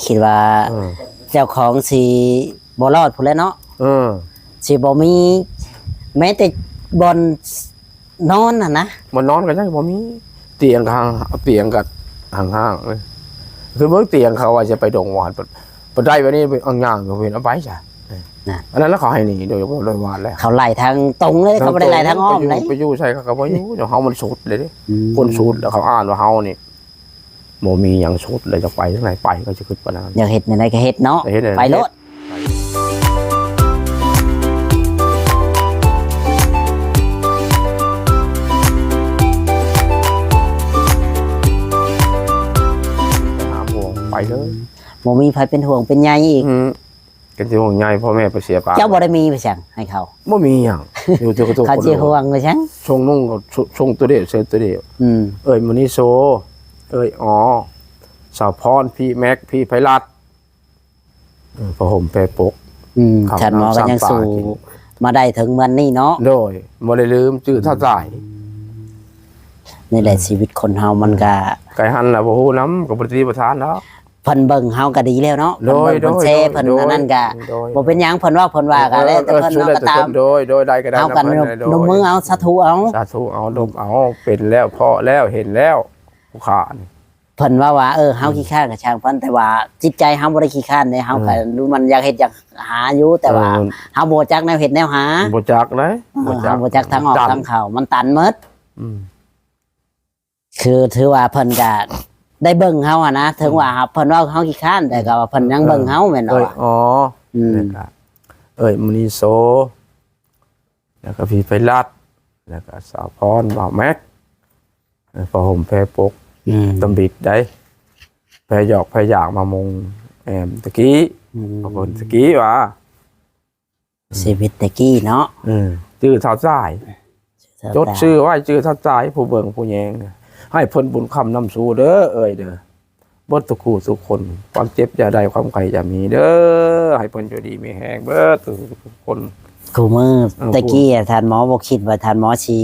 ຄິດວ່າ ເອີ ເຈົ້າຂອງຊິບໍ່ລອດພຸ້ນແຫຼະເນາະ. ເອີ ຊິບໍ່ມີແມ້ແຕ່ບ່ອນນອນຫັ້ນນະ. ບ່ອນນອນກໍຍັງບໍ່ມີ ຕຽງກໍ ຕຽງກໍຫ່າງໆເລີຍ. ຄືເບິ່ງຕຽງເຂົາວ່າຈະໄປດົງຫວານ ບໍ່ໄດ້ ບັດນີ້ເອົາຍ່າງຢູ່ເພິ່ນເອົາໄປຊະ. ນັ້ນ ອັນນັ້ນລະເຂົາໃຫ້ໜີ ໂດຍ ໂດຍຫວານແລ້ວ ເຂົາໄລ່ທາງຕົງເລີຍ ເຂົາບໍ່ໄດ້ໄລ່ທາງອ້ອມເດ້. ໄປຢູ່ໃສເຂົາກໍບໍ່ຢູ່ ເຮົາມັນສຸດເລີຍເດ້. ອືມ ຄົນສຸດແລ້ວ ເຂົາອ່ານວ່າເຮົານີ້ ບໍ່ມີຫຍັງສຸດເລີຍ ຈະໄປທາງໃດໄປ ກໍຈະຄິດປານນັ້ນ. ຢາກເຮັດແນວໃດກໍເຮັດເນາະ ໄປໂລດ. ຫາພວກໄປເລີຍ ບໍ່ມີໃຜເປັນຫ່ວງເປັນໃຍອີກ. ອືມ ກັນຊິຫ່ວງໃຍພໍ່ແມ່ໄປເສຍປາ. ເຈົ້າບໍ່ໄດ້ມີໄປສັງໃຫ້ເຂົາ? ບໍ່ມີຫຍັງ ຢູ່ແຕ່ກະຕຸກ ເຂົາຊິຫ່ວງໄປສັງ. ສົ່ງນຸ່ງກໍສົ່ງໂຕດຽວ ໃສ່ໂຕດຽວ. ອືມ ເອີຍ ມະນີໂຊ ເອີຍ ອໍ ສາວພອນ ພີ່ແມັກ ພີ່ໄພລັດ ເອີ ຜ້າຫົ່ມແພປົກ. ອືມ ເຂົາ ທ່ານໝໍກໍຍັງ ນ້ຳ ສ້າງປາ ສູ້ ກິນ ມາໄດ້ເຖິງມື້ນີ້ເນາະ. ໂດຍ ບໍ່ໄດ້ລືມຈື່ທ່ານຊາຍ. ນີ້ແຫຼະ ອືມ ຊີວິດຄົນເຮົາມັນກໍ ໄກຫັ້ນລະບໍ່ຮູ້ນຳ ກໍບໍ່ໄດ້ຕິປະທານດອກ. ເພິ່ນເບິ່ງເຮົາກໍດີແລ້ວເນາະ. ໂດຍ ເພິ່ນເບິ່ງ ໂດຍ ເພິ່ນແຊ ໂດຍ ເພິ່ນ ໂດຍ ອັນນັ້ນກໍ ໂດຍ ບໍ່ເປັນຫຍັງ ເພິ່ນເວົ້າເພິ່ນວ່າກໍແລ້ວແຕ່ເພິ່ນເນາະ ກໍຕາມ. ໂດຍ ໂດຍ ໄດ້ກໍໄດ້ ເຮົາກໍ ນຳເພິ່ນ ໂດຍ ນົບມືເອົາ ສາທຸເອົາ ສາທຸເອົາ ດົບເອົາ ເປັນແລ້ວ ເພາະແລ້ວ ເຫັນແລ້ວ ຜູ້ຂ້ານີ້. ເພິ່ນເວົ້າວ່າ ເອີ ເຮົາ ອືມ ຂີ້ຄ້ານກໍຊ່າງເພິ່ນ ແຕ່ວ່າຈິດໃຈເຮົາບໍ່ໄດ້ຂີ້ຄ້ານເດ້ ເຮົາກໍ ອືມ ມັນຢາກເຮັດຢາກຫາຢູ່ ແຕ່ວ່າ ເອີ ເຮົາບໍ່ຈັກແນວເຮັດແນວຫາ ບໍ່ຈັກເດ້. ເອີ ບໍ່ຈັກ ເຮົາບໍ່ຈັກທາງອອກ ມັນຕັນ ທາງເຂົ້າ ມັນຕັນໝົດ. ອືມ ຄືຖືວ່າເພິ່ນກະໄດ້ເບິ່ງເຮົາຫັ້ນນະ ເຖິງວ່າ ອືມ ເພິ່ນເວົ້າເຮົາຂີ້ຄ້ານ ແຕ່ກໍວ່າເພິ່ນຍັງເບິ່ງເຮົາ ເອີ ແມ່ນບໍ່? ເອີຍ ອໍ ອືມ ແລ້ວກະເອີຍ ມະນີໂຊ ແລ້ວກະພີ່ໄພລັດ ແລ້ວກະສາວພອນ ບ່າວແມັກ ເອີ ຜ້າຫົ່ມແພປົກ ອືມ ຕຳບິດໄດ໋ ແພຢອກແພຢາກ ມາມຸງແອມຕະກີ້ ອືມ ຂອບຄຸນຕະກີ້ວ່າ ຊີວິດແຕ່ກີ້ເນາະ. ອືມ ຈື່ທ້າວຈາຍ ຈື່ທ້າວຈາຍ ຈົດຊື່ໄວ້ ຈື່ທ້າວຈາຍ ຜູ້ເບິ່ງຜູ້ແຍງ ໃຫ້ເພິ່ນບຸນຄ້ຳນຳຊູເດີ ເອີຍເດີ ເບິດທຸກຄູ່ທຸກຄົນ ຄວາມເຈັບຢ່າໄດ້ ຄວາມໄຂ້ຢ່າມີເດີ ໃຫ້ເພິ່ນຢູ່ດີມີແຮງເບິດທຸກໆຄົນ. ຄູ່ມື້ ເອີ ຕະກີ້ທ່ານໝໍບໍ່ຄິດວ່າທ່ານໝໍຊິ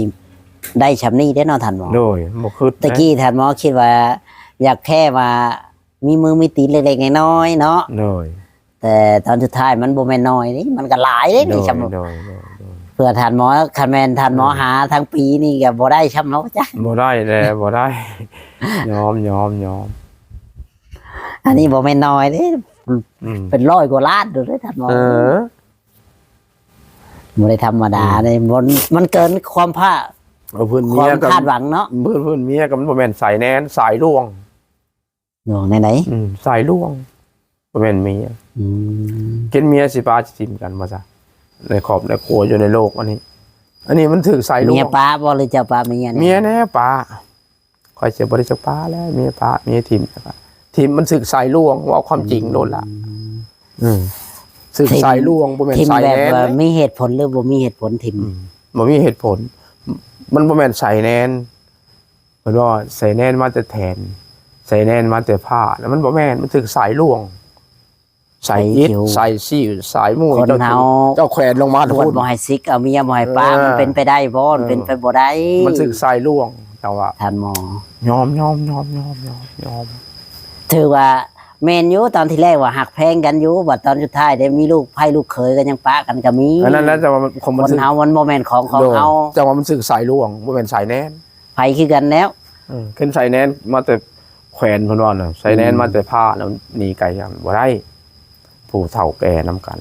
ໄດ້ຊ່ຳນີ້ເດ້ເນາະທ່ານໝໍ. ໂດຍ ບໍ່ຄິດ ຕະກີ້ທ່ານໝໍຄິດວ່າຢາກແຄ່ວ່າ ມີມືມີຕີນເລັກໆນ້ອຍໆເນາະ. ໂດຍ ແຕ່ຕອນສຸດທ້າຍມັນບໍ່ແມ່ນນ້ອຍເດ້ ມັນກໍຫຼາຍເດ້ນີ້. ໂດຍ ຊ່ຳ ໂດຍ ໂດຍ ໂດຍ ເພື່ອທ່ານໝໍ ຄັນແມ່ນທ່ານໝໍ ເອີ ຫາທັງປີນີ້ກໍບໍ່ໄດ້ຊ່ຳເນາະ ບໍ່ໄດ້ແລ້ວ ບໍ່ໄດ້ ຍອມ ຍອມ ຍອມ. ອັນນີ້ບໍ່ແມ່ນນ້ອຍເດ້ ອືມ ເປັນຮ້ອຍກວ່າລ້ານໂດດເດ້ທ່ານໝໍ. ເອີ ບໍ່ໄດ້ທຳມະດາເດ້ ອືມ ມັນ ມັນເກີນຄວາມຄາດ ເອີ ເພິ່ນເມຍ ຄວາມຄາດຫວັງເນາະ. ເພິ່ນ ເພິ່ນເມຍກໍມັນບໍ່ແມ່ນສາຍແນນ ສາຍຫຼວງ ຫຼວງແນວໃດ? ອືມ ສາຍຫຼວງ ບໍ່ແມ່ນເມຍ. ອືມ ເຫັນເມຍຊິປະຊິຖິ້ມກັນບໍ່ຊະ ໃນຄອບໃນຄົວຢູ່ໃນໂລກອັນນີ້. ອັນນີ້ມັນຖືກສາຍຫຼວງ. ເມຍປະບໍ່ ຫຼືເຈົ້າປະເມຍນີ້? ເມຍແນ່ປະ. ຂ້ອຍຈະບໍ່ໄດ້ຈັກປະແລ້ວ ເມຍປະເມຍຖິ້ມ ຖິ້ມ ມັນຖືກສາຍຫຼວງ ເວົ້າຄວາມຈິງໂລດລະ. ອືມ ອືມ ຖືກສາຍຫຼວງ ບໍ່ແມ່ນສາຍແນນ. ມີເຫດຜົນ ຫຼືບໍ່ມີເຫດຜົນຖິ້ມ? ອືມ ບໍ່ມີເຫດຜົນ ມັນບໍ່ແມ່ນສາຍແນນ. ເພິ່ນວ່າສາຍແນນມາແຕ່ແຖນ ສາຍແນນມາແຕ່ພ້າ ແລ້ວມັນບໍ່ແມ່ນ ມັນຖືກສາຍຫຼວງ ສາຍຈິດ ສາຍຊິວ ສາຍໝູ່ ຄົນເຮົາ ເຈົ້າ ເຈົ້າແຂວນລົງມາພຸ້ນ ບໍ່ໃຫ້ສິກເອົາເມຍ ບໍ່ໃຫ້ປະ ເອີ ມັນເປັນໄປໄດ້ບໍ່? ເອີ ມັນເປັນໄປບໍ່ໄດ້ ມັນຖືກສາຍຫຼວງ. ເຈົ້າວ່າ ທ່ານໝໍ ຍອມ ຍອມ ຍອມ ຍອມ ຍອມ ຍອມ. ຖືວ່າແມ່ນຢູ່ ຕອນທີແລກວ່າຮັກແພງກັນຢູ່ ບັດຕອນສຸດທ້າຍໄດ້ມີລູກໃພ້ລູກເຂີຍກໍຍັງປະກັນກໍມີ. ອັນນັ້ນແຫຼະ ແຕ່ວ່າຄົນເຮົາມັນບໍ່ແມ່ນຂອງຂອງເຮົາ ແຕ່ວ່າມັນຖືກສາຍຫຼວງ ບໍ່ແມ່ນສາຍແນນ. ໄປຄືກັນແລ້ວ. ເອີ ຂຶ້ນສາຍແນນມາແຕ່ແຂວນ ເພິ່ນວ່ານະ ສາຍແນນ ອືມ ມາແຕ່ພ້າ ແລ້ວໜີໄກກັນບໍ່ໄດ້. ຜູ້ເຖົ້າແກ່ນຳກັນ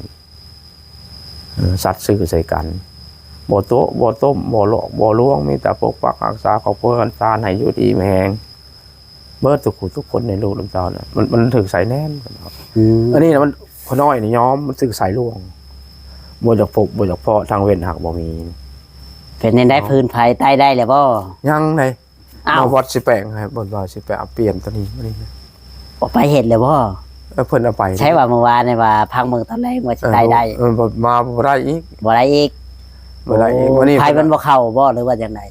ເອີ ສັດຊື່ໃສ່ກັນ ບໍ່ໂຕະບໍ່ຕົ້ມ ບໍ່ຫຼອກບໍ່ລວງ ມີແຕ່ປົກປັກຮັກສາຄອບຄົວເຮືອນຊານໃຫ້ຢູ່ດີມີແຮງ ເບິດທຸກຜູ້ທຸກຄົນໃນລູກນຳເຕົ້ານະ. ມັນ ມັນຖືກສາຍແນນ. ອືມ ອັນນີ້ນະ ມັນ ພໍ່ນ້ອຍນີ້ຍອມ ມັນຖືກສາຍຫຼວງ ບໍ່ຢາກພົບບໍ່ຢາກພໍ້ ທາງເວັ້ນຫາກບໍ່ມີ. ເປັນແນວໃດ? ເນາະ ພື້ນໄຜໄຕ້ໄດ້ແລ້ວບໍ່? ຍັງໃດ. ອ້າວ ມາວັດຊິແປງໃຫ້ ບໍ່ວ່າຊິໄປເອົາປ່ຽນຕົວນີ້ ນີ້ ອອກໄປເຮັດແລ້ວບໍ່? ເອີ ເພິ່ນເອົາໄປ ໃຊ່ວ່າມື້ວານນີ້ວ່າພັງເບິ່ງຕອນແລງວ່າຊິໄຕ້ໄດ້. ເອີ ມາບໍ່ໄດ້ອີກ ບໍ່ໄດ້ອີກ ບໍ່ໄດ້ອີກ. ໂອ້ ມື້ນີ້ ໄຟມັນບໍ່ເຂົ້າບໍ່ ຫຼືວ່າຈັ່ງໃດ?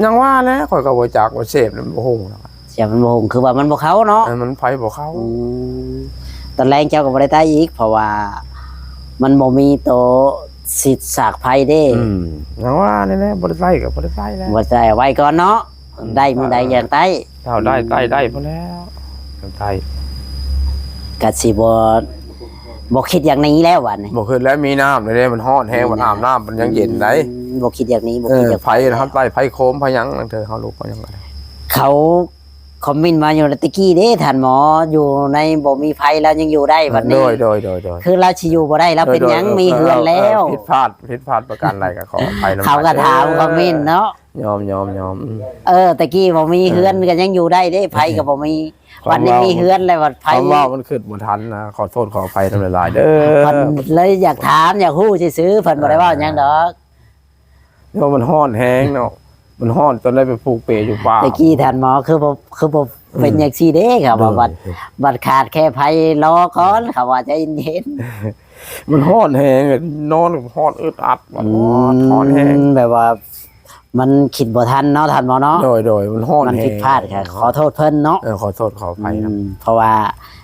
ຍັງວ່າແຫຼະ ຂ້ອຍກໍບໍ່ຈັກວ່າເສບມັນບໍ່ຮຸ່ງ ເສບມັນບໍ່ຮຸ່ງ ຄືວ່າມັນບໍ່ເຂົ້າເນາະ. ເອີ ມັນໄຟບໍ່ເຂົ້າ. ອືມ ຕອນແລງເຈົ້າກໍບໍ່ໄດ້ໄຕ້ອີກ ເພາະວ່າມັນບໍ່ມີໂຕສີດສາກໄຟເດ້. ອືມ ຍັງວ່ານີ້ແຫຼະ ບໍ່ໄດ້ໄຕ້ກໍບໍ່ໄດ້ໄຕ້ແລ້ວ ບໍ່ໄດ້ ເອົາໄວ້ກ່ອນເນາະ. ອືມ ໄດ້ມື້ໃດຈັ່ງໄຕ້ ຖ້າໄດ້ໄຕ້ໄດ້ພຸ້ນແລ້ວ ໄຕ້. ກະຊິບໍ່ ບໍ່ຄິດຢາກໜີແລ້ວບາດນີ້. ບໍ່ຄິດແລ້ວ ມີນ້ຳແລ້ວເດ້ ມັນຮ້ອນແຮງ ມີນ້ຳ ບັດອາບນ້ຳມັນຍັງເຢັນໄດ໋. ອືມ ບໍ່ຄິດຢາກໜີ ບໍ່ ເອີ ຄິດຢາກໄປ. ໄປນະ ໄປ ໄປໂຄມ ໄປຫຍັງ ລາງເທື່ອເຮົາລຸກໄປຫຍັງກະໄດ້. ເຂົາຄອມເມັນມາຢູ່ແລ້ວ ແຕ່ກີ້ເດ້ທ່ານໝໍ ຢູ່ໃນບໍ່ມີໄຟລາວຍັງຢູ່ໄດ້ ເອີ ບັດນີ້ ໂດຍ ໂດຍ ໂດຍ ໂດຍ ຄືລາວຊິຢູ່ບໍ່ໄດ້ ລາວເປັນຫຍັງ ເອີ ເອີ ມີເຮືອນແລ້ວ. ເອີ ເອີ ຜິດພາດ ຜິດພາດປະການໃດກະຂໍອະໄພນຳ ເຂົາກະຖາມຄອມເມັນເນາະ. ຍອມ ຍອມ ຍອມ ອືມ ເອີ ແຕ່ກີ້ບໍ່ມີເຮືອນ ເອີ ກະຍັງຢູ່ໄດ້ເດ້ ໄຟກະບໍ່ມີ. ຄວາມ ບັດນີ້ມີເວົ້າ ເຮືອນແລ້ວ ບັດໄຟ ຄວາມເວົ້າມັນຄິດບໍ່ທັນນະ ຂໍໂທດຂໍອະໄພນຳຫຼາຍໆເດີ. ເພິ່ນເລີຍຢາກຖາມ ຢາກຮູ້ຊື່ໆ ເພິ່ນບໍ່ໄດ້ເວົ້າຫຍັງດອກ. ເອີ ເພາະມັນຮ້ອນແຮງເນາະ ມັນຮ້ອນ ຕອນໄດ້ໄປຜູກເປຢູ່ປ່າ. ແຕ່ກີ້ທ່ານໝໍຄືບໍ່ ຄືບໍ່ ອືມ ເປັນຈັ່ງຊີ້ເດ້ ເຂົາວ່າ ໂດຍ ບັດ ບັດຂາດແຄ່ໄຟລໍກ່ອນ ເຂົາວ່າໃຈເຢັນໆ. ມັນຮ້ອນແຮງ ນອນກະຮ້ອນອຶດອັດ ອືມ ຮ້ອນແຮງ ແບບວ່າ ມັນຄິດບໍ່ທັນເນາະທ່ານໝໍເນາະ. ໂດຍ ໂດຍ ມັນຮ້ອນແຮງ ມັນຜິດພາດກະຂໍໂທດເພິ່ນເນາະ. ເອີ ຂໍໂທດຂໍອະໄພນຳ. ອືມ ເພາະວ່າ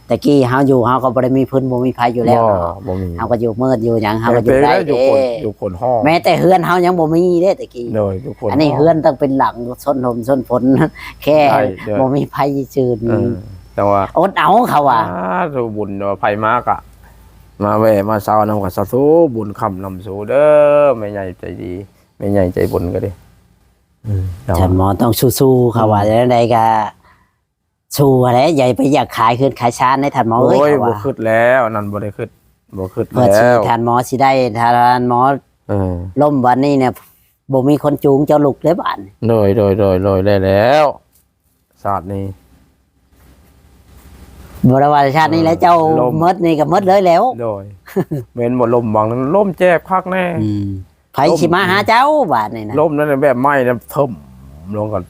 ແຕ່ກີ້ເຮົາຢູ່ ເຮົາກະບໍ່ໄດ້ມີຟືນບໍ່ມີໄຟຢູ່ແລ້ວເນາະ. ບໍ່ ບໍ່ມີ ເຮົາກະຢູ່ມືດຢູ່ຫຍັງ ເຮົາກະຢູ່ໄດ້ເດ້ ຢູ່ຄົນ ຢູ່ຄົນຮ້ອງ. ແມ້ແຕ່ເຮືອນເຮົາຍັງບໍ່ມີເດ້ແຕ່ກີ້. ໂດຍ ຢູ່ຄົນ ອັນນີ້ເຮືອນຕ້ອງເປັນຫຼັງຊົນຮົ່ມຊົນຝົນ ແຄ່ ໄດ້ ບໍ່ມີໄຟຊື່ນ. ເອີ ແຕ່ວ່າອົດເອົາ ເຂົາວ່າ ສາທຸ ບຸນວ່າໃຜມາກະ ມາແວ່ມາເຊົານຳ ກະສາທຸ ບຸນຄ້ຳນຳສູ່ເດີ ແມ່ໃຫຍ່ໃຈດີ ແມ່ໃຫຍ່ໃຈບຸນກະດີ. ອືມ ທ່ານໝໍຕ້ອງສູ້ໆ ເຂົາວ່າ ອືມ ຈັ່ງໃດກະສູ້ຫັ້ນແຫຼະ ຢ່າໄປຢາກຂາຍເຮືອນຂາຍຊານໃດທ່ານໝໍເອີຍ. ໂອ້ຍ ເຂົາວ່າ ບໍ່ຄິດແລ້ວ ອັນນັ້ນບໍ່ໄດ້ຄິດ ບໍ່ຄິດແລ້ວ ເພື່ອທີ່ທ່ານໝໍຊິໄດ້ ຖ້າທ່ານໝໍ ເອີ ລົ້ມບາດນີ້ນະ ບໍ່ມີຄົນຈູງເຈົ້າລຸກເດ້ບາດນີ້. ໂດຍ ໂດຍ ໂດຍ ໂດຍ ແລ້ວ ຊາດນີ້ ບໍ່ໄດ້ວ່າຊາດນີ້ແຫຼະ ເອີ ເຈົ້າ ລົ້ມ ໝົດນີ້ກະໝົດເລີຍແລ້ວ. ໂດຍ ແມ່ນບໍ່ ລົ້ມຫວ່າງນັ້ນ ລົ້ມແຈບຄັກແນ່. ອືມ ໃຜຊິມາຫາເຈົ້າບາດນີ້ນະ. ລົ້ມນັ້ນແບບໄມ້ນະ ເຖິ່ມລົງກະ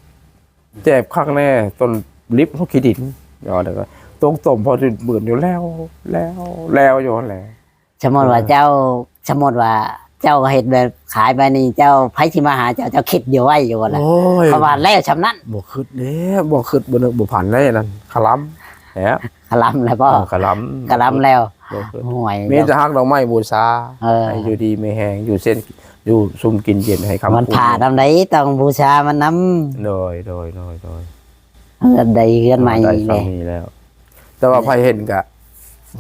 ແຈບຄັກແນ່ ຕົ້ນລິບຫົວຂີ້ດິນ ເອົາແລ້ວກະຕົງຕົມພໍຖືບືນຢູ່ແລ້ວ ແລ້ວ ແລ້ວຢູ່ຫັ້ນແຫຼະ. ສົມມຸດວ່າ ເອີ ເຈົ້າ ສົມມຸດວ່າເຈົ້າເຮັດແບບຂາຍໄປນີ້ ເຈົ້າ ໃຜຊິມາຫາເຈົ້າ ເຈົ້າຄິດຢູ່ໄວ້ຢູ່ບໍ່ລະ? ໂອ້ຍ ເພາະວ່າແລ້ວຊ່ຳນັ້ນ ບໍ່ຄິດເດ້ ບໍ່ຄິດ ບໍ່ນຶກບໍ່ຝັນເດ້ນັ້ນ ຄະລຳແຫຼະ ຄະລຳແລ້ວບໍ່? ເອີ ຄະລຳ ຄະລຳແລ້ວ ບໍ່ຄິດ ໂອ້ຍ ມີແຕ່ຮັກດອກໄມ້ບູຊາ ເອີ ໃຫ້ຢູ່ດີມີແຮງ ຢູ່ເຊັ່ນ ຢູ່ຊຸ່ມກິນເຢັນ ໃຫ້ຄຳ ວັນພະນຳໃດ ຕ້ອງບູຊາມັນນຳ. ໂດຍ ໂດຍ ໂດຍ ໂດຍ ເຮືອນໃດເຮືອນໃໝ່ ໄດ້ສ່ຳນີ້ແລ້ວ ແຕ່ວ່າໃຜເຫັນກະ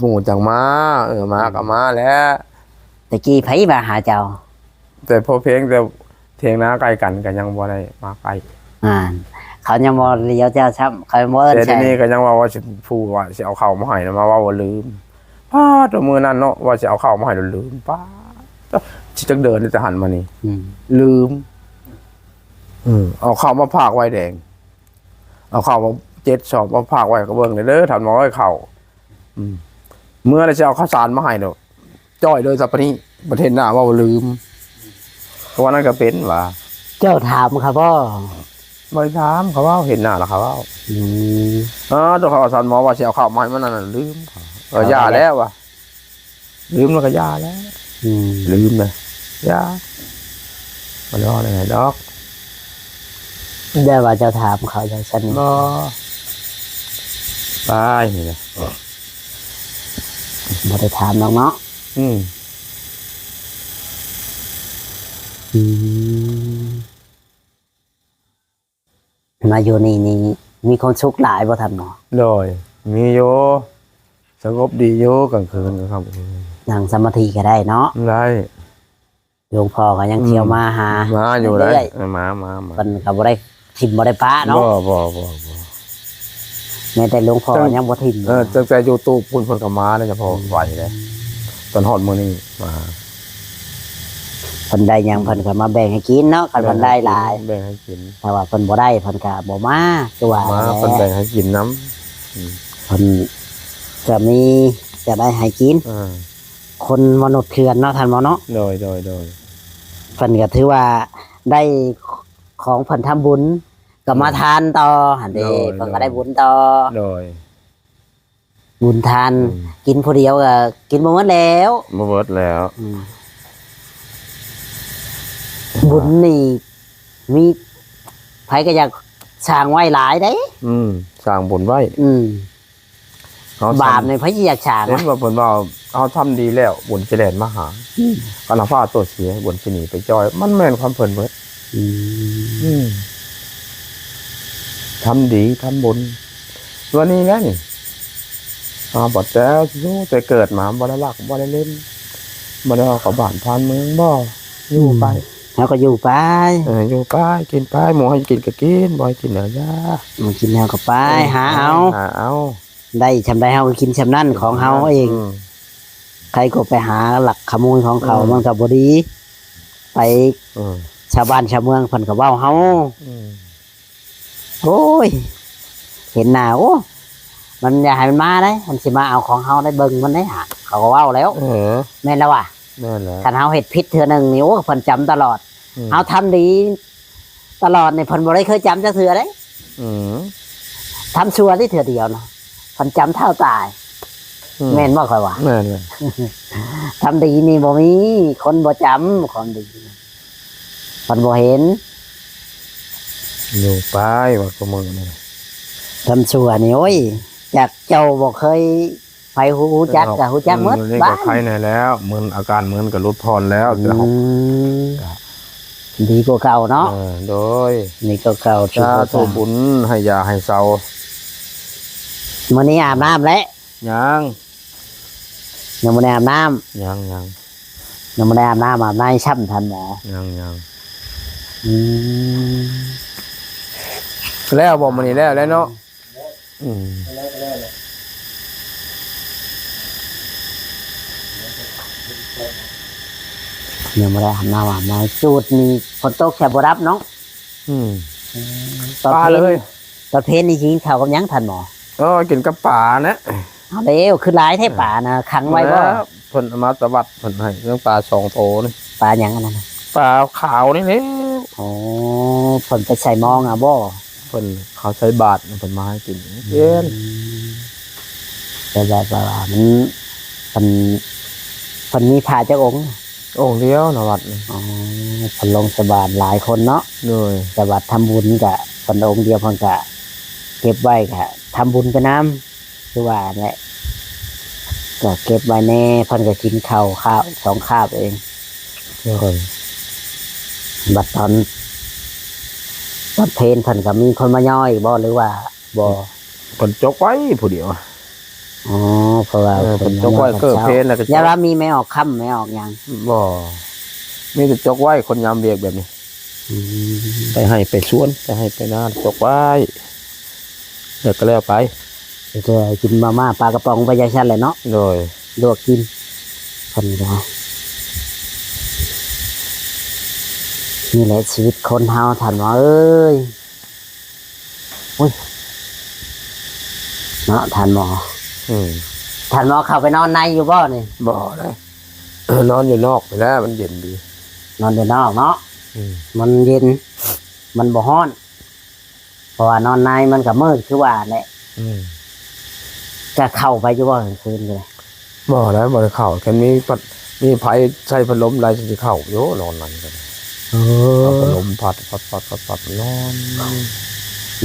ໝູ່ຈັ່ງມາ ເອີ ມາກະມາແຫຼະ. ແຕ່ກີ້ໃຜມາຫາເຈົ້າ? ແຕ່ພໍພຽງແຕ່ຖຽງນາໃກ້ກັນກະຍັງບໍ່ໄດ້ມາໃກ້ ອ່າ ເຂົາຍັງບໍ່ລຽວເຈົ້າຊ້ຳ ເຂົາບໍ່ເອີ້ນ. ແຕ່ດຽວນີ້ກະຍັງວ່າ ວ່າຊິ ຜູ້ວ່າຊິເອົາເຂົ້າມາໃຫ້ນະ ມາເວົ້າວ່າລືມ. ປາດ ມື້ນັ້ນເນາະ ວ່າຊິເອົາເຂົ້າມາໃຫ້ ລືມ ປາດ ຊິຈັກເດືອນແຕ່ຫັ້ນມານີ້ ອືມ ລືມ. ເອີ ເອົາເຂົ້າມາຝາກໄວ້ແດງ ເອົາເຂົ້າມາເຈັດສອບມາຝາກໄວ້ ກະເບິ່ງແດ່ເດີທ່ານໝໍເອີຍ ເຂົ້າ ອືມ ເມື່ອລະຊິເອົາເຂົ້າສານມາໃຫ້ໂລດ ຈ້ອຍເລີຍຊະປານນີ້ ບັດເຫັນໜ້າເວົ້າລືມ ເພາະວ່ານັ້ນກະເປັນວ່າ. ເຈົ້າຖາມເຂົາບໍ່? ບໍ່ໄດ້ຖາມ ເຂົາເວົ້າ ເຫັນໜ້າລະເຂົາເວົ້າ. ອືມ ເອີ ໂຕເຂົາວ່າທ່ານໝໍວ່າຊິເອົາເຂົ້າມາໃຫ້ມັນນັ້ນ ລືມ ເອີ ຢ່າແລ້ວວ່າ ລືມແລ້ວກະຢ່າແລ້ວ ອືມ ລືມນະ ຢ່າ ບໍ່ໄດ້ເວົ້າແນວໃດດອກ. ແຕ່ວ່າເຈົ້າຖາມເຂົາຈັ່ງຊັ້ນ ບໍ່ ໄປນີ້ນະ ບໍ່ໄດ້ຖາມດອກເນາະ. ອືມ ອືມ ມາຢູ່ນີ້ນີ້ມີຄວາມສຸກຫຼາຍບໍ່ທ່ານໝໍ? ໂດຍ ມີຢູ່ ສະຫງົບດີຢູ່ ກາງຄືນກາງຄ່ຳ ນັ່ງສະມາທິກະໄດ້ເນາະ. ໄດ້ ຫຼວງພໍ່ກະຍັງ ອືມ ທ່ຽວມາຫາ ມາຢູ່ໄດ໋ ເລື້ອຍໆ ມາ ມາ ມາ ເພິ່ນກະບໍ່ໄດ້ຖິ້ມບໍ່ໄດ້ປະເນາະ. ບໍ່ ບໍ່ ບໍ່ ບໍ່ ແມ້ແຕ່ຫຼວງພໍ່ ຕັ້ງ ຍັງບໍ່ຖິ້ມ ເອີ ຕັ້ງແຕ່ຢູ່ຕູບພຸ້ນເພິ່ນກະມາແລ້ວ ສະເພາະ ອືມ ໄວເດ້ ຈົນຮອດມື້ນີ້ມາ. ເພິ່ນໄດ້ຫຍັງ ອືມ ເພິ່ນກະມາແບ່ງໃຫ້ກິນເນາະ ຄັນເພິ່ນໄດ້ຫຼາຍ ແບ່ງໃຫ້ກິນ ແຕ່ວ່າເພິ່ນບໍ່ໄດ້ ເພິ່ນກະບໍ່ມາ ຄືວ່າ ມາ ແຫຼະ ເພິ່ນແບ່ງໃຫ້ກິນນຳ. ອືມ ເພິ່ນກະມີ ຈະໄດ້ໃຫ້ກິນ ເອີ ຄົນມະນຸດເຖື່ອນເນາະ ທ່ານໝໍເນາະ. ໂດຍ ໂດຍ ໂດຍ ເພິ່ນກະຖືວ່າໄດ້ຂອງເພິ່ນທຳບຸນ ກະມາ ໂດຍ ທານຕໍ່ຫັ້ນເດ້ ໂດຍ ເພິ່ນກະໄດ້ ໂດຍ ບຸນຕໍ່. ໂດຍ ບຸນທານ ອືມ ກິນຜູ້ດຽວກະກິນບໍ່ໝົດແລ້ວ ບໍ່ໝົດແລ້ວ. ອືມ ບຸນນີ້ມີໃຜກະຢາກສ້າງໄວ້ຫຼາຍເດ້. ອືມ ສ້າງບຸນໄວ້ ອືມ ເຮົາ ບາບນີ້ໃຜຊິຢາກສ້າງ ເຫັນວ່າເພິ່ນວ່າເຮົາທຳດີແລ້ວ ບຸນຊິແລ່ນມາຫາ. ອືມ ຄັນເຮົາພາຕົວເສຍ ບຸນຊິໜີໄປຈ້ອຍ ມັນແມ່ນຄວາມເພິ່ນເບິດ. ອືມ ອືມ ທຳດີທຳບຸນ ຕົວນີ້ແຫຼະນີ້ ເຮົາບໍ່ແຕ່ຢູ່ ແຕ່ເກີດມາບໍ່ໄດ້ລັກບໍ່ໄດ້ເຫຼັ້ນ ບໍ່ໄດ້ເອົາເຂົ້າບ້ານຜ່ານເມືອງບໍ່ ຢູ່ໄປ ເຮົາກໍຢູ່ໄປ ເອີ ຢູ່ໄປ ກິນໄປ ໝູ່ໃຫ້ກິນກໍກິນ ບໍ່ໃຫ້ກິນກໍຢ່າ ບໍ່ກິນເຮົາກໍໄປ ເອີ ຫາເອົາ ຫາເອົາ ໄດ້ຊ່ຳໃດເຮົາກໍກິນຊ່ຳນັ້ນ ຂອງເຮົາເອງ ອືມ ໃຜກໍໄປຫາລັກຂະໂມຍຂອງເຂົາ ເອີ ມັນກໍບໍ່ດີ ໄປ ເອີ ຊາວບ້ານຊາວເມືອງເພິ່ນກໍເວົ້າເຮົາ ອືມ ໂອ້ຍ ເຫັນໜ້າ ໂອ້ ມັນຢ່າໃຫ້ມັນມາເດ້ ມັນຊິມາເອົາຂອງເຮົາໄດ້ ເບິ່ງມັນເດ້ ເຂົາກໍເວົ້າແລ້ວ ເອີ ແມ່ນແລ້ວຫວາ ແມ່ນແລ້ວ ຄັນເຮົາເຮັດຜິດເທື່ອໜຶ່ງນີ້ ໂອ້ ເພິ່ນຈຳຕະຫຼອດ ອືມ ເຮົາທຳດີຕະຫຼອດນີ້ ເພິ່ນບໍ່ໄດ້ເຄີຍຈຳຈັກເທື່ອເດ້ ອືມ ທຳຊົ່ວຕິເທື່ອດຽວນະ ເພິ່ນຈຳເທົ່າຕາຍ ອືມ ແມ່ນບໍ່ຂ້ອຍວ່າ ແມ່ນແຫຼະ ທຳດີນີ້ບໍ່ມີຄົນບໍ່ຈຳ ຄວາມດີ ເພິ່ນບໍ່ເຫັນ ຢູ່ໄປວ່າຄືມື້ນີ້ ທຳຊົ່ວນີ້ ໂອ້ຍ ຈັກເຈົ້າບໍ່ເຄີຍ ໃຜຮູ້ ຮູ້ຈັກກໍຮູ້ຈັກໝົດ ອືມ ນີ້ກໍໄຄແດ່ແລ້ວ ມຶນ ອາການມຶນກໍຫຼຸດຜ່ອນແລ້ວ ອືມ ກໍ ດີກວ່າເກົ່າເນາະ ເອີ ໂດຍ ດີກວ່າເກົ່າ ສາທຸ ທຸກຄົນ ບຸນໃຫ້ຢາໃຫ້ເຊົາ ມື້ນີ້ອາບນ້ຳແລ້ວ ຍັງ ຍັງບໍ່ໄດ້ອາບນ້ຳ ຍັງໆ ຍັງບໍ່ໄດ້ອາບນ້ຳອາບໃນຊ້ຳ ທ່ານໝໍ ຍັງໆ ອືມ ແລ້ວບໍ່ມື້ນີ້ ແລ້ວແລ້ວເນາະ ອືມ ຍັງບໍ່ໄດ້ອາບນ້ຳອາບໃນ ຈູດນີ້ຝົນຕົກແຊບບໍ່ດັບເນາະ ອືມ ອືມ ຕອນເພນ ຕອນເພນນີ້ກິນເຂົ້າກັບຫຍັງທ່ານໝໍ? ເອີ ກິນກັບປານະ ເອົາແລ້ວ ຄືຫຼາຍແທ້ປານະ ຂັງໄວ້ບໍ່? ແລ້ວເພິ່ນເອົາມາແຕ່ວັດ ເພິ່ນໃຫ້ເລື່ອງປາສອງໂຕນີ້ ປາຫຍັງອັນນັ້ນນະ? ປາຂາວນີ້ແຫຼະ ອໍ ເພິ່ນໄປໃສ່ມອງເອົາບໍ່? ເພິ່ນເຂົ້າໃສ່ບາດ ເພິ່ນມາໃຫ້ກິນ ອືມ ເປັນ ແຕ່ແບບວ່າມັນ ເພິ່ນ ເພິ່ນມີພະຈັກອົງ? ອົງດຽວນະວັດນີ້ ອໍ ເພິ່ນລົງໃສ່ບາດຫຼາຍຄົນເນາະ ໂດຍ ໃສ່ບາດທຳບຸນກະເພິ່ນອົງດຽວ ເພິ່ນກະເກັບໄວ້ກະທຳບຸນໄປນຳ ຄືວ່າແຫຼະ ກະເກັບໄວ້ແດ່ ເພິ່ນກະກິນເຂົ້າຄາບສອງຄາບເອງ ໂດຍ ບັດຕອນ ຕອນເພນເພິ່ນກະມີຄົນມາຍໍອີກບໍ່ ຫຼືວ່າ ບໍ່ ເພິ່ນຈົກໄວ້ຜູ້ດຽວ ອໍ ເພາະວ່າ ເອີ ເພິ່ນຈົກໄວ້ເກີເພນ ແລ້ວກໍ ຢ່າວ່າມີແມ່ອອກຄ່ຳແມ່ອອກຫຍັງ ບໍ່ ມີແຕ່ຈົກໄວ້ຄົນຍາມວຽກແບບນີ້ ອືມ ໄປໄຮ່ໄປສວນ ໄປໄຮ່ໄປນາ ຈົກໄວ້ ແລ້ວກໍແລ້ວໄປ ແຕ່ກິນມາມ່າປາກະປ໋ອງໄປຈັ່ງຊັ້ນແຫຼະເນາະ ໂດຍ ລວກກິນ ເພິ່ນກໍ ນີ້ແຫຼະຊີວິດຄົນເຮົາ ທ່ານໝໍເອີຍ. ໂອ້ຍ ເນາະທ່ານໝໍ ອືມ ທ່ານໝໍເຂົ້າໄປນອນໃນຢູ່ບໍ່ນີ້? ບໍ່ເດ້ ນອນຢູ່ນອກນີ້ແຫຼະ ມັນເຢັນດີ ນອນຢູ່ນອກເນາະ ອືມ ມັນເຢັນ ມັນບໍ່ຮ້ອນ ເພາະວ່ານອນໃນມັນກໍມືດຄືວ່າແຫຼະ ອືມ ຈະເຂົ້າໄປຢູ່ບໍ່ກາງຄືນກໍໄດ້? ບໍ່ໄດ້ ບໍ່ໄດ້ເຂົ້າ ຄັນມີພັດ ມີໄຟໃສ່ພັດລົມໄດ້ ຊິເຂົ້າຢູ່ ນອນນັ້ນກໍໄດ້ ເອີ ເອົາພັດລົມພັດ ພັດໆໆໆ ນອນ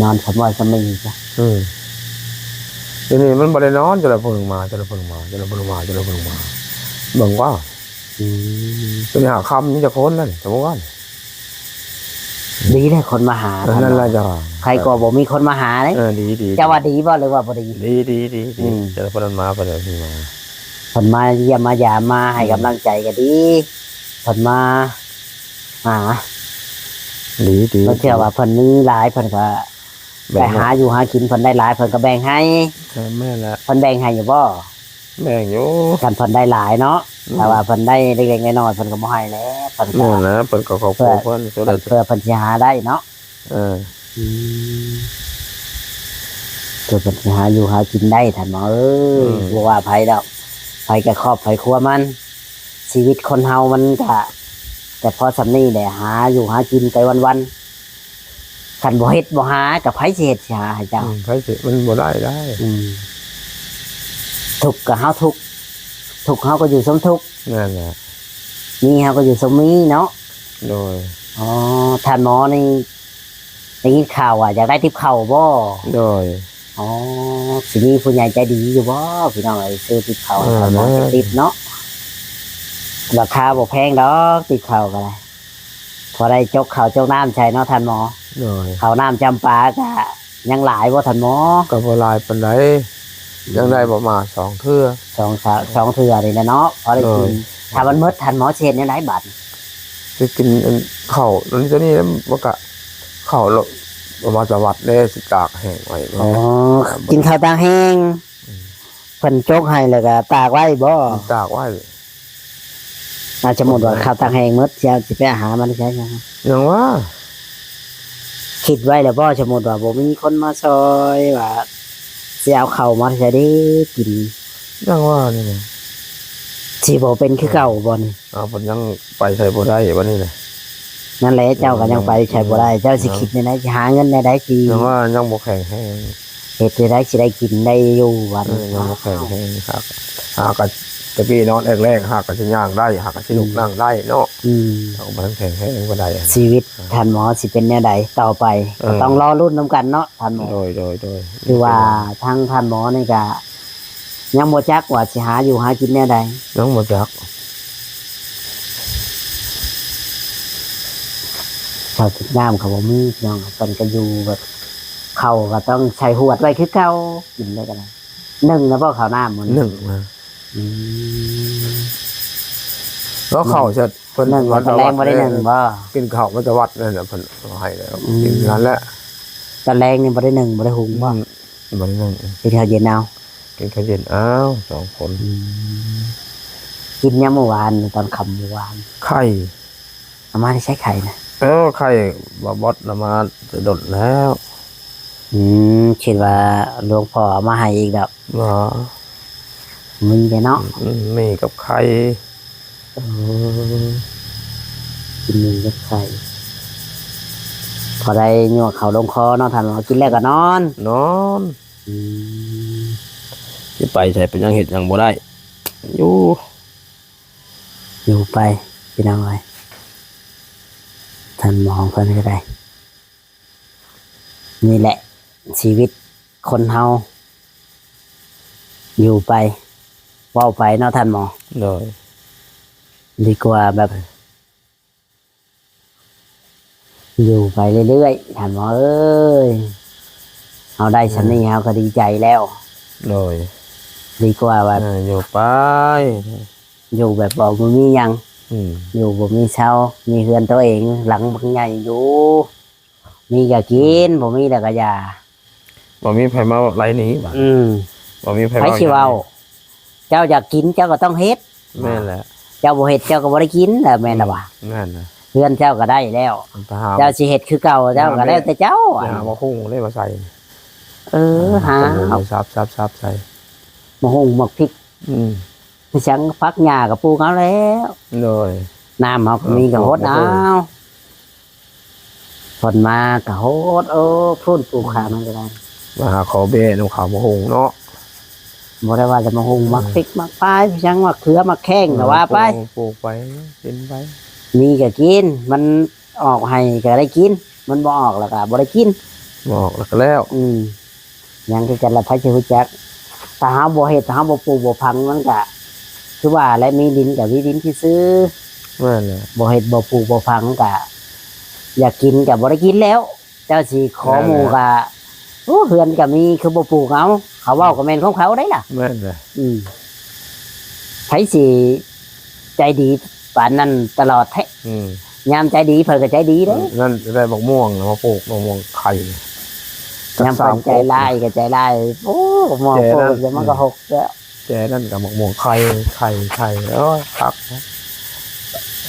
ນອນສະບາຍສະໝີຊະ ອືມ ດຽວນີ້ມັນບໍ່ໄດ້ນອນ ຈະລະເພິ່ງມາ ຈະລະເພິ່ງມາ ຈະລະເພິ່ງມາ ຈະລະເພິ່ງມາ ເບິ່ງວ່າ ອືມ ດຽວນີ້ຫາຄ່ຳມີຈັກຄົນແລ້ວນີ້ ສະມມຸດວ່າ ດີແລ້ວຄົນມາຫາ ເອີ ນັ້ນລະເຈົ້າ ໃຜກໍບໍ່ມີຄົນມາຫາເດ້ ເອີ ດີໆ ເຈົ້າວ່າດີບໍ່ ຫຼືວ່າບໍ່ດີ? ດີໆ ດີໆ ອືມ ແຕ່ເພິ່ນມາ ເພິ່ນມາ ເພິ່ນມາຢ້ຽມມາຢາມ ມາໃຫ້ ອືມ ກຳລັງໃຈກໍດີ ເພິ່ນມາຫາ ດີໆ ບາງເທື່ອວ່າເພິ່ນມີຫຼາຍ ເພິ່ນກໍ ແບ່ງ ໄປຫາຢູ່ຫາກິນ ເພິ່ນໄດ້ຫຼາຍ ເພິ່ນກໍແບ່ງໃຫ້ ເອີ ແມ່ນແຫຼະ ເພິ່ນແບ່ງໃຫ້ຢູ່ບໍ່? ແບ່ງຢູ່ ຄັນເພິ່ນໄດ້ຫຼາຍເນາະ ອືມ ຖ້າວ່າເພິ່ນໄດ້ເລັກໆນ້ອຍໆ ເພິ່ນກໍບໍ່ໃຫ້ແຫຼະ ເພິ່ນກໍ ແມ່ນແຫຼະ ເພິ່ນກໍຄອບຄົວເພິ່ນ ເພື່ອເພິ່ນຊິຫາໄດ້ເນາະ ເອີ ອືມ ເພື່ອເພິ່ນຊິຫາຢູ່ຫາກິນໄດ້ ທ່ານໝໍເອີຍ ອືມ ບໍ່ວ່າໃຜດອກ ໃຜກໍຄອບໃຜຄົວມັນ ຊີວິດຄົນເຮົາມັນກະ ກະພໍສ່ຳນີ້ແຫຼະ ຫາຢູ່ຫາກິນໄປວັນໆ ຄັນບໍ່ເຮັດບໍ່ຫາ ກະໃຜຊິເຮັດຊິຫາໃຫ້ເຈົ້າ? ອືມ ໃຜຊິ ມັນບໍ່ໄດ້ໄດ໋ ອືມ ທຸກກະເຮົາທຸກ ທຸກເຮົາກໍຢູ່ຊົມທຸກ ນັ້ນແຫຼະ ມີເຮົາກໍຢູ່ຊົມມີເນາະ ໂດຍ ອໍ ທ່ານໝໍນີ້ ໄດ້ຍິນຂ່າວວ່າຢາກໄດ້ຕິບເຂົ້າບໍ່? ໂດຍ ອໍ ຊິມີຜູ້ໃຫຍ່ໃຈດີຢູ່ບໍ່ພີ່ນ້ອງເອີຍ ຊື້ຕິບເຂົ້າ ເອີ ໃຫ້ທ່ານໝໍ ແມ່ນ ຕິບເນາະ ລາຄາບໍ່ແພງດອກ ຕິບເຂົ້າກໍໄດ້ ພໍໄດ້ຈົກເຂົ້າຈົກນ້ຳໃສ່ເນາະທ່ານໝໍ ໂດຍ ເຂົ້ານ້ຳຈຳປາກະຍັງຫຼາຍບໍ່ທ່ານໝໍ? ກໍບໍ່ຫຼາຍປານໃດ ຍັງໄດ້ປະມານສອງເທື່ອ ສອງ ສາມ ສອງເທື່ອນີ້ແຫຼະເນາະ ພໍໄດ້ກິນ. ໂດຍ ຖ້າມັນໝົດ ທ່ານໝໍຊິເຮັດແນວໃດບາດນີ້? ຊິກິນອັນເຂົ້າອັນຕົວນີ້ແຫຼະ ມັນກະ ເຂົ້າລະ ປະມານສະຫວັດເດ້ ຊິຕາກແຫ້ງໄວ້. ອໍ ກິນເຂົ້າຕາກແຫ້ງ. ອືມ ເພິ່ນຈົກໃຫ້ແລ້ວກໍຕາກໄວ້ບໍ? ຕາກໄວ້. ອາ ສົມມຸດວ່າເຂົ້າຕາກແຫ້ງໝົດ ຊິເອົາ ຊິໄປຫາມາແຕ່ໃສ? ຍັງວ່າ ຄິດໄວ້ແລ້ວບໍ? ສົມມຸດວ່າບໍ່ມີຄົນມາຊ່ອຍ ວ່າຊິເອົາເຂົ້າມາແຕ່ໃສເດ້ກິນ? ຍັງວ່ານີ້ນະ ຊິບໍ່ເປັນຄືເກົ່າບໍນີ້? ເອົາ ເພິ່ນຍັງໄປໃສບໍ່ໄດ້ບັດນີ້ນະ. ນັ້ນແຫຼະ ເຈົ້າກໍຍັງໄປໃສບໍ່ໄດ້ ເຈົ້າຊິຄິດແນວໃດ ຊິຫາເງິນແນວໃດ ຊິ ຍັງວ່າຍັງບໍ່ແຂງແຮງ ເຮັດແນວໃດຊິໄດ້ກິນໄດ້ຢູ່ບັດນີ້. ເອີ ຍັງບໍ່ແຂງແຮງ ຫາກ ຫາກະ ແຕ່ກີ້ນອນແອກແລກ ຫາກະຊິຍ່າງໄດ້ ຫາກະຊິລຸກ ອືມ ນັ່ງໄດ້ເນາະ. ອືມ ເຮົາບໍ່ທັນແຂງແຮງປານໃດ. ຊີວິດ ອ່າ ທ່ານໝໍຊິເປັນແນວໃດຕໍ່ໄປ ເອີ ກໍຕ້ອງລໍລຸ້ນນຳກັນເນາະທ່ານໝໍ. ໂດຍ ໂດຍ ໂດຍ ຄືວ່າທາງທ່ານໝໍນີ້ກະ ຍັງບໍ່ຈັກວ່າຊິຫາຢູ່ຫາກິນແນວໃດ. ຍັງບໍ່ຈັກ. ເຂົ້າກິນນ້ຳກໍບໍ່ມີພີ່ນ້ອງ ເພິ່ນກໍຢູ່ແບບ ເຂົ້າກໍຕ້ອງໃສ່ຫວດໄວ້ຄືເກົ່າ ກິນໄດ້ກໍໄດ້. ໜຶ້ງແລ້ວບໍ່ເຂົ້ານ້ຳມື້ນີ້? ໜຶ້ງນະ. ອືມ ແລ້ວເຂົ້າ ໜຶ້ງ ເພິ່ນ ໜຶ້ງ ຕອນແລງບໍ່ໄດ້ໜຶ້ງບໍ່? ກິນເຂົ້າມາແຕ່ວັດນັ້ນນະ ເພິ່ນເອົາໃຫ້ແລ້ວ ອືມ ກິນນັ້ນແຫຼະ. ຕອນແລງນີ້ບໍ່ໄດ້ໜຶ້ງ ບໍ່ໄດ້ຫຸງບໍ່? ອືມ ບໍ່ໄດ້ໜຶ້ງ ກິນເຂົ້າເຢັນເອົາ. ກິນເຂົ້າເຢັນເອົາສອງຄົນ. ອືມ ກິນຍາມມື້ວານ ຕອນຄ່ຳມື້ວານ ໄຂ່ ເອົາມາແຕ່ໃສໄຂ່ນະ? ເອີ ໄຂ່ບ່າວບອດເອົາມາແຕ່ດົນແລ້ວ. ອືມ ຄິດວ່າຫຼວງພໍ່ເອົາມາໃຫ້ອີກດອກ. ບໍ່ ມີແຕ່ເນາະ. ອືມ ມີກັບໄຂ່. ເອີ ກິນມີກັບໄຂ່ ພໍໄດ້ຍົວເຂົ້າລົງຄໍເນາະທ່ານ. ກິນແລ້ວກໍນອນ ນອນ. ອືມ ຊິໄປໃສ ໄປຫຍັງ ເຮັດຫຍັງບໍ່ໄດ້ ຢູ່ ຢູ່ໄປພີ່ນ້ອງເອີຍ. ທ່ານໝໍເພິ່ນກໍໄດ້ ນີ້ແຫຼະຊີວິດຄົນເຮົາ ຢູ່ໄປ ເວົ້າໄປເນາະທ່ານໝໍ. ໂດຍ ດີກວ່າແບບ ຢູ່ໄປເລື້ອຍໆ ທ່ານໝໍເອີຍ. ເຮົາໄດ້ສ່ຳນີ້ ເອີ ເຮົາກໍດີໃຈແລ້ວ. ໂດຍ ດີກວ່າແບບ ເອີ ຢູ່ໄປ ຢູ່ແບບວ່າບໍ່ມີຫຍັງ. ອືມ ຢູ່ບໍ່ມີເຊົາ ມີເຮືອນຕົວເອງຫຼັງບັກໃຫຍ່ຢູ່ ມີກໍກິນ ບໍ່ມີແລ້ວກໍຢ່າ. ບໍ່ມີໃຜມາໄລ່ໜີບາດ. ອືມ ບໍ່ມີໃຜ ໃຜຊິເວົ້າ ເຈົ້າຢາກກິນເຈົ້າກໍຕ້ອງເຮັດ. ແມ່ນແຫຼະ ເຈົ້າບໍ່ເຮັດເຈົ້າກໍບໍ່ໄດ້ກິນແຫຼະ ແມ່ນລະວະ. ອືມ ແມ່ນນະ ເຮືອນເຈົ້າກໍໄດ້ແລ້ວ ເຈົ້າຊິເຮັດຄືເກົ່າ ເຈົ້າກໍແລ້ວແຕ່ເຈົ້າ. ໄປຫາໝາກຫຸ່ງເດ້ມາໃສ່. ເອີ ຫາ ຫາໝາກຫຸ່ງ ເອົາ ສັບໆໆ ໃສ່ ໝາກຫຸ່ງ ໝາກພິກ. ອືມ ໄປສັງຜັກຫຍ້າກໍປູກເອົາແລ້ວ. ໂດຍ ນ້ຳເຮົາກໍມີກໍຫົດເອົາ. ຝົນມາກໍຫົດ ໂອ້ ພຸ້ນ ປູກຂ້າງນັ້ນກໍໄດ້ ມາຫາຂໍເບ້ນຳເຂົ້າມາຫຸ່ງເນາະ. ບໍ່ໄດ້ວ່າຈະມາຫຸ່ງ ເອີ ໝາກພິກ ໝາກພາຍ ຫຍັງ ໝາກເຂືອ ໝາກແຂ້ງ ເອີ ກໍວ່າໄປ ປູກ ປູກໄປ ກິນໄປ. ມີກໍກິນ ມັນອອກໃຫ້ກໍໄດ້ກິນ ມັນບໍ່ອອກແລ້ວກໍບໍ່ໄດ້ກິນ ບໍ່ອອກແລ້ວກໍແລ້ວ. ອືມ ຫຍັງຄືກັນລະ ໃຜຊິຮູ້ຈັກ. ຖ້າເຮົາບໍ່ເຮັດ ຖ້າເຮົາບໍ່ປູກບໍ່ຝັງ ມັນກະຄືວ່າແຫຼະ ມີດິນກະມີດິນຊື່ໆ. ແມ່ນແຫຼະ ບໍ່ເຮັດບໍ່ປູກບໍ່ຝັງ ກະຢາກກິນກະບໍ່ໄດ້ກິນແລ້ວ. ເຈົ້າຊິຂໍໝູ່ກະ ໂອ້ ເຮືອນກະມີ ຄືບໍ່ປູກເອົາ. ເຂົາເວົ້າກະແມ່ນຂອງເຂົາໄດ໋ລະ. ແມ່ນແຫຼະ. ອືມ ໃຜຊິ ໃຈດີປານນັ້ນຕະຫຼອດແທ້. ອືມ ຍາມໃຈດີເພິ່ນກໍໃຈດີເດ້. ນັ້ນໄດ້ບັກມ່ວງມາປູກ ບັກມ່ວງໄຂ່. ຍາມເພິ່ນໃຈຮ້າຍກໍໃຈຮ້າຍ. ໂອ້ ບັກມ່ວງປູກແລ້ວມັນກໍຫົກແລ້ວ. ແຈນັ້ນກໍບັກມ່ວງໄຂ່ ໄຂ່ ໄຂ່. ໂອ້ຍ ຄັກ.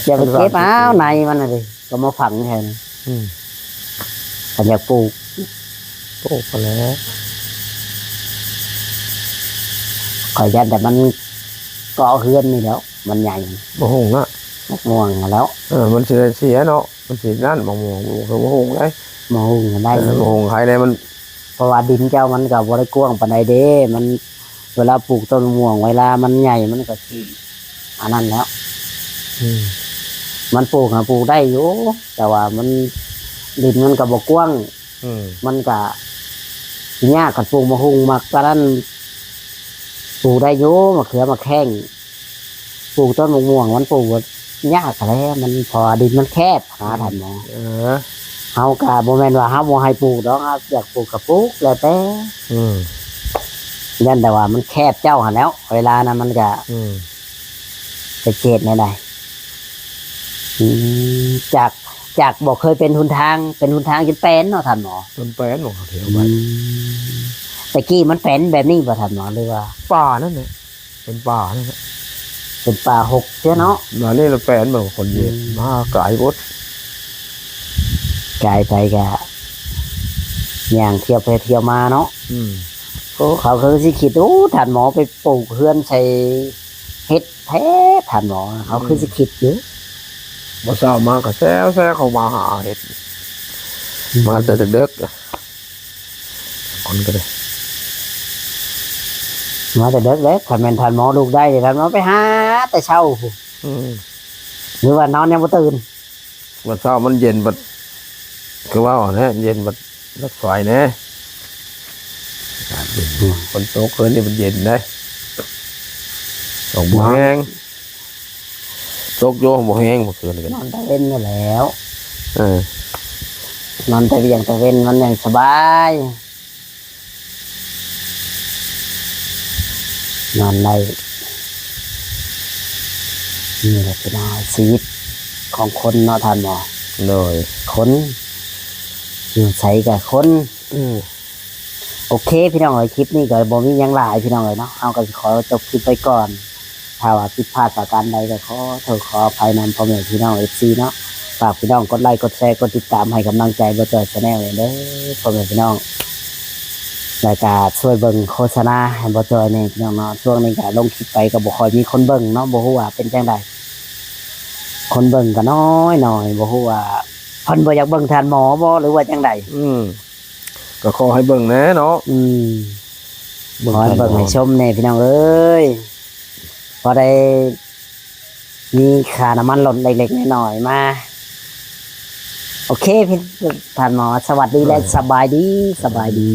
ຢ່າໄປເກັບເອົາໃນມັນຫັ້ນເດ້ ກໍມາຝັງແທນ. ອືມ ຄັນຢາກປູກ ປູກຫັ້ນແຫຼະ. ຂ້ອຍຢ້ານແຕ່ມັນເກາະເຮືອນນີ້ແຫຼ້ວ ມັນໃຫຍ່. ໝາກຫຸ່ງນະ ໝາກມ່ວງຫັ້ນແຫຼ້ວ. ເອີ ມັນຊິໄດ້ເສຍເນາະ ມັນຊິນັ້ນ ໝາກມ່ວງ ບໍ່ຄືໝາກຫຸ່ງໄດ໋. ໝາກຫຸ່ງໄດ້ ເອີ ໝາກຫຸ່ງໄຄແດ່ມັນ ເພາະວ່າດິນເຈົ້າມັນກໍບໍ່ໄດ້ກວ້າງປານໃດເດ້ ມັນ ເວລາປູກຕົ້ນໝາກມ່ວງ ເວລາມັນໃຫຍ່ ມັນກໍຊິອັນນັ້ນແຫຼ້ວ. ອືມ ມັນປູກຫາປູກໄດ້ຢູ່ ແຕ່ວ່າມັນ ດິນມັນກໍບໍ່ກວ້າງ. ອືມ ມັນກະຊິຍາກ ຄັນປູກໝາກຫຸ່ງ ໝາກປານນັ້ນ ປູກໄດ້ຢູ່ ໝາກເຂືອ ໝາກແຂ້ງ. ປູກຕົ້ນໝາກມ່ວງ ມັນປູກຍາກແຫຼະ ມັນ ເພາະວ່າດິນມັນແຄບນະ ອືມ ທ່ານໝໍ. ເອີ ເຮົາກະບໍ່ແມ່ນວ່າເຮົາບໍ່ໃຫ້ປູກດອກ ເຮົາຢາກປູກກະປູກ ແລ້ວແຕ່. ອືມ ຢ້ານແຕ່ວ່າມັນແຄບເຈົ້າຫັ້ນແຫຼ້ວ ເວລານັ້ນມັນກະ ອືມ ຈັກຊິເຮັດແນວໃດ. ອືມ ຈາກ ຈາກບໍ່ເຄີຍເປັນຫົນທາງ ເປັນຫົນທາງຈົນແປນເນາະທ່ານໝໍ. ຈົນແປນບໍ່ ເຂົາເທໄປ. ອືມ ແຕ່ກີ້ມັນແປນແບບນີ້ບໍ່ທ່ານໝໍ ຫຼືວ່າ ປ່ານັ້ນແຫຼະ ເປັນປ່ານັ້ນແຫຼະ ເປັນປ່າຮົກເທື່ອເນາະ. ອືມ ອັນນີ້ລະແປນບໍ່ ຄົນເຮັດ ອືມ ມາກາຍບົດ ກາຍໄປກະຍ່າງທ່ຽວໄປທ່ຽວມາເນາະ. ອືມ ໂອ້ ເຂົາຄືຊິຄິດ ໂອ້ ທ່ານໝໍໄປປູກເຮືອນໃສ່ເຫັດແທ້ ທ່ານໝໍ ເຂົາຄືຊິຄິດຢູ່. ອືມ ບໍ່ເຊົ້າມາກໍແຊວໆ ເຂົາມາຫາເຫັດ. ອືມ ມາແຕ່ເດິກໆ ຄົນກໍໄດ້ ມາແຕ່ເດິກເດ້. ຄັນແມ່ນທ່ານໝໍລຸກໄດ້ນີ້ ທ່ານໝໍໄປຫາແຕ່ເຊົ້າພຸ້ນ. ອືມ ຫຼືວ່ານອນຍັງບໍ່ຕື່ນ? ມື້ເຊົ້າມັນເຢັນບັດ ຄືເວົ້າຫັ້ນແຫຼະ ເຢັນບັດດັດໄຟແດ່. ອືມ ຝົນຕົກຄືນນີ້ມັນເຢັນເດ້ ຕົກບໍ່ແຮງ ຕົກຢູ່ບໍ່ແຮງເມື່ອຄືນນີ້ ນອນຕາເວັນຫັ້ນແຫຼ້ວ. ເອີ ນອນຕາວຽງຕາເວັນມັນຍັງສະບາຍ. ນອນໄດ້. ນີ້ແຫຼະພີ່ນ້ອງ ຊີວິດຂອງຄົນເນາະທ່ານໝໍ. ໂດຍ ຄົນ ຢູ່ໃສກະຄົນ. ອືມ ໂອເຄພີ່ນ້ອງເອີຍ ຄລິບນີ້ກໍບໍ່ມີຫຍັງຫຼາຍພີ່ນ້ອງເອີຍເນາະ ເຮົາກໍຊິຂໍຈົບຄລິບໄວ້ກ່ອນ. ຖ້າວ່າຜິດພາດປະການໃດກໍຂໍໂທດຂໍອະໄພນຳພໍ່ແມ່ພີ່ນ້ອງເອັຟຊີເນາະ. ຝາກພີ່ນ້ອງກົດໄລ ກົດແຊ ກົດຕິດຕາມໃຫ້ກຳລັງໃຈບ່າວຈ້ອຍແຊນແນວແດ່ເດີພໍ່ແມ່ພີ່ນ້ອງ. ແລ້ວກະຊ່ວຍເບິ່ງໂຄສະນາໃຫ້ບ່າວຈ້ອຍແດ່ພີ່ນ້ອງເນາະ. ຊ່ວງນີ້ກະລົງຄລິບໄປກໍບໍ່ຄ່ອຍມີຄົນເບິ່ງເນາະ ບໍ່ຮູ້ວ່າເປັນຈັ່ງໃດ ຄົນເບິ່ງກໍນ້ອຍໆ ບໍ່ຮູ້ວ່າເພິ່ນບໍ່ຢາກເບິ່ງທ່ານໝໍບໍ່ ຫຼືວ່າຈັ່ງໃດ. ອືມ ກໍຂໍໃຫ້ເບິ່ງແດ່ເນາະ. ອືມ ເບິ່ງ ຂໍໃຫ້ເບິ່ງໃຫ້ຊົມແດ່ພີ່ນ້ອງເອີຍ ພໍໄດ້ມີຄ່ານ້ຳມັນລົດເລັກໆນ້ອຍໆມາ. ໂອເຄ ພີ່ ທ່ານໝໍ ສະຫວັດດີ ເອີ ແລະ ສະບາຍດີ ສະບາຍດີ.